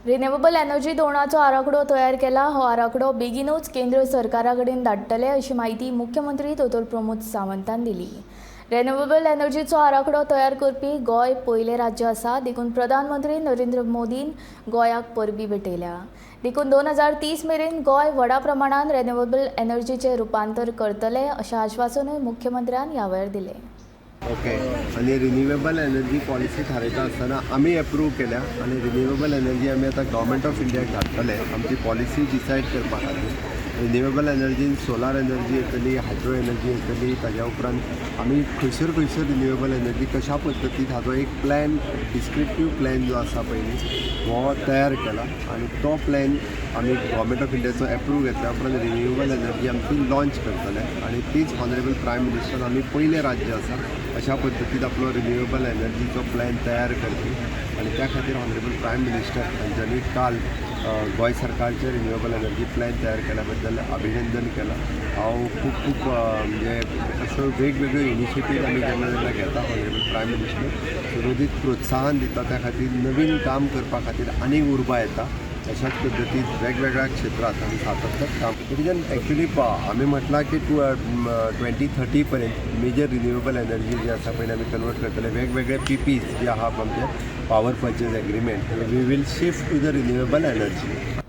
Renewable energy धोरणाचो आराखडो तयार केला. हो आराखडो बेगीनूच केंद्र सरकारा कडेन धाडटले, अशी म्हायती मुख्यमंत्री दोतोर प्रमोद सावंतान दिली. रिन्युएबल एनर्जीचो आराखडो तयार करपी गोंय पयलें राज्य आसा. देखून प्रधानमंत्री नरेंद्र मोदीन गोंयाक परबीं भेटयल्या. देखून 2030 मेरेन गोंय व्हडा प्रमाणान रिन्युएबल एनर्जीचें रुपांतर करतले, अशें आश्वासनूय मुख्यमंत्र्यान ह्या वेळार दिलें. ओके, आनी रिन्युएबल एनर्जी पॉलिसी थारयता आसतना आमी एप्रूव केल्या आनी रिन्युएबल एनर्जी आमी आतां गव्हर्मेंट ऑफ इंडियाक धाडटले आमची पॉलिसी डिसायड करपा खातीर. रिन्युएबल एनर्जीन सोलार एनर्जी येतली, हायड्रो एनर्जी येतली. ताज्या उपरांत आमी खंयसर खंयसर रिन्युएबल एनर्जी कशा पद्दतीन, हाजो एक प्लॅन, डिस्क्रिप्टीव प्लॅन जो आसा पयलीं, हो तयार केला आनी तो प्लॅन आमी गव्हर्मेंट ऑफ इंडियाचो एप्रूव घेतल्या उपरांत रिन्युएबल एनर्जी आमची लॉन्च करतले. आनी तीच ऑनरेबल प्रायम मिनिस्टर, आमी पयलें राज्य आसा अशा पद्दतीन आपलो रिन्युएबल एनर्जीचो प्लॅन तयार करपी. आनी त्या खातीर ऑनरेबल प्रायम मिनिस्टर हांच्यांनी काल गोंय सरकारचे रिन्युएबल एनर्जी प्लॅन तयार केल्या बद्दल अभिनंदन केलां. हांव खूब खूब म्हणजे अश्यो वेगवेगळ्यो इनिशिएटीव आमी जेन्ना जेन्ना घेता, ऑनरेबल प्रायम मिनिस्टर सुरोधीत प्रोत्साहन दिता. त्या खातीर नवीन काम करपा खातीर आनीक उर्बा येता. अशाच पद्दतीन वेगवेगळ्या क्षेत्रांत आमी सातत्यान काम. It is an actually आमी म्हटलां की 2030 पर्यंत मेजर रिन्युएबल एनर्जी जी आसा पळय, आमी कन्वर्ट करतले. वेगवेगळे पीपीज जे आहा आमचे, power purchase agreement, we will shift to the renewable energy.